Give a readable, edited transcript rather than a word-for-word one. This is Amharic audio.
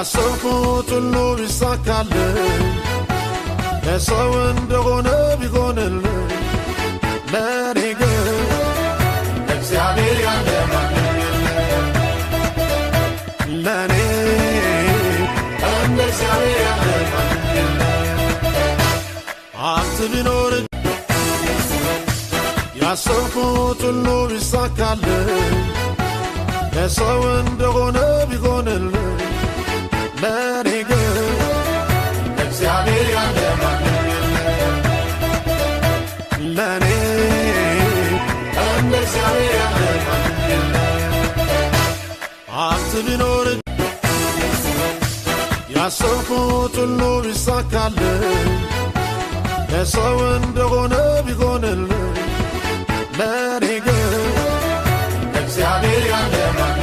ያሰብኩት ሁሉ ቢሳካልኝ፣ ለሰው እንደሆነ ቢሆንልኝ፣ ለእኔ ግን እግዚአብሔር ያለ ማንም የለም። ለእኔ እንደ እግዚአብሔር ያለ ማንም የለም። ሀብት ቢኖር፣ ያሰብኩት ሁሉ ቢሳካልኝ፣ ለሰው እንደሆነ ቢሆንልኝ፣ ለእኔ ግን እግዚአብሔር ያለ ማንም የለም። ለእኔ እንደ እግዚአብሔር ያለ ማንም የለም። ሀብት ቢኖር፣ ያሰብኩት ሁሉ ቢሳካልኝ፣ ለሰው እንደሆነ ቢሆንልኝ፣ ለእኔ ግን እግዚአብሔር ያለ ማንም